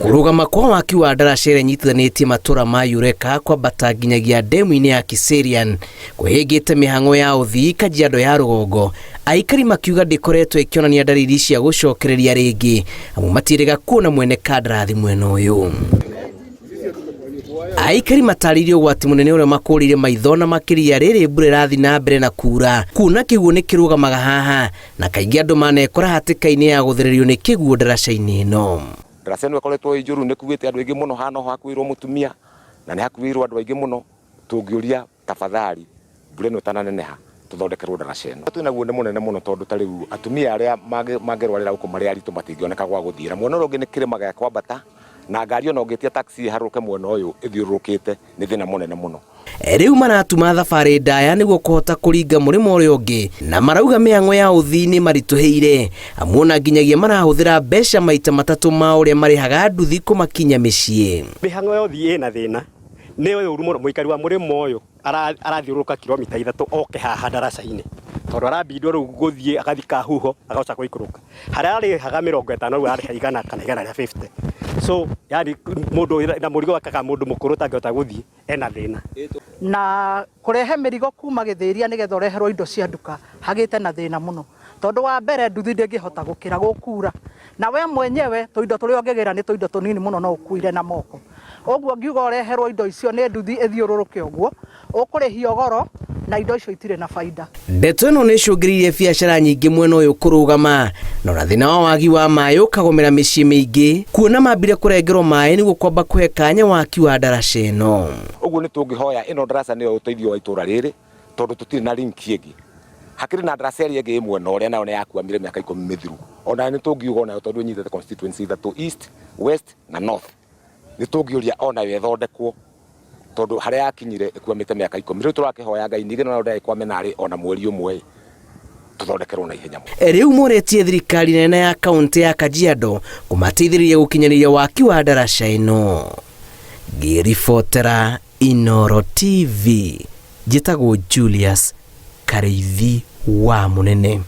Kũrũgama kwa waki wa ndaraca ĩrĩa ĩnyitithanĩtie matũra ma Eureka kwambata nginyagia ndemu-inĩ ya Kiserian kwĩhĩngĩte mĩhang'o ya ũthii Kajiado ya rũgongo, aikari makiuga ndĩkoretwo ĩkĩonania ndariri cia gũcokereria rĩngĩ amu matiĩrĩga kuona mwene kandarathi mwena ũyũ. Aikari matarĩirie ũgwati mũnene ũrĩa makũrĩire maitho na makĩria rĩrĩ mbura ĩrathiĩ na mbere na kura, kuona kĩguũ nĩ kĩrũgamaga haha na kaingĩ andũ manekora hatĩka-inĩ ya gũthererio nĩ kĩguũ ndaraca-inĩ ĩno. Ndaraca ĩno ĩkoretwo ĩ njũru, nĩ kuĩte andũ aingĩ mũno, haha noho hakuĩirwo mũtumia na nĩ hakuĩirwo andũ aingĩ mũno. Tũngĩũria tafadhali mbura ĩno ĩtananeneha tũthondekerwo ndaraca ĩno. Twĩnaguo nĩ mũnene mũno tondũ ta rĩu atumia arĩa mangĩrwarĩra gũkũ marĩ aritũ matingĩoneka gwa gũthiĩra. Mwena ũrĩa ũngĩ nĩ kĩrĩma gĩa kwambata na ngari ona ũngĩtia taxi ĩharũrũke mwena ũyũ ĩthiũrũrũkĩte nĩ thĩna mũnene mũno. Rĩu maratuma thabarĩ ndaya nĩguo kũhota kũringa mũrĩmo ũrĩa ũngĩ na marauga mĩhang'o ya ũthii nĩ maritũhĩire amu ona nginyagia marahũthĩra mbeca maita matatũ ma ũrĩa marĩhaga nduthi kũmakinya mĩciĩ. Mĩhang'o ya ũthii ĩna thĩna, nĩ ũru mũno mũikari wa mũrĩmo ũyũ arathiũrũrũka kilomita 3 oke haha ndaraca-inĩ tondũ arabindwo rĩu gũthiĩ agathiĩ Kahuho agacoka gũikũrũka harĩa ararĩhaga 50 rĩu ararĩha 100 kana 150, so yani mũndũ na mũrigo wake kana mũndũ mũkũrũ ũtangĩhota gũthiĩ ena thĩna. Na kũrehe mĩrigo kuma Gĩthĩria nĩgetha ũreherwo indo cia nduka hagĩte na thĩna mũno tondũ wa mbere nduthi ndĩngĩhota gũkĩra gũkura na we mwenyewe tũindo tũrĩa ũngĩgĩra nĩ tũindo tũnini mũno no ũkuire na moko. Ũguo ngiuga ũreherwo indo icio nĩ nduthi ĩthiũrũrũke ũguo ũkũrĩhio goro na indo icio itirĩ na baida. Ndeto ĩno nĩ ĩcũngĩrĩirie biacara nyingĩ mwena ũyũ kũrũgama na ona thĩna wa wagi wa maĩ ũkagũmĩra mĩciĩ mĩingĩ kuona mambire kũrengerwo maĩ nĩguo kwamba kũhe kanya waki wa ndaraca ĩno. Ũguo nĩ tũngĩhoya ĩno ndaraca nĩyo ũteithio wa itũra rĩrĩ tondũ tũtirĩ na link ĩngĩ. Hakĩrĩ na ndaraca ĩrĩa ĩngĩ ĩ mwena ũrĩa nayo nĩ yakwamire mĩaka 10 mĩthiru. Onayo nĩ tũngiuga onayo tondũ ĩnyitĩte constituency ithatũ, East, West na North. Nĩ tũngĩũria onayo ĩthondekwo tondũ harĩa yakinyire ĩkwamĩte mĩaka 10. Rĩu tũrakĩhoya Ngai ningĩ nayo ndĩgagĩkwame narĩ ona mweri ũmwe ĩ, tũthondekerwo na ihenya mũno. Rĩu morĩtie thirikari nene ya kaũntĩ ya Kajiado kũmateithĩrĩria gũkinyanĩria waki wa ndaraca ĩno. Ngĩribotera Inooro TV, njĩtagwo Julius Karĩithi wa Mũnene.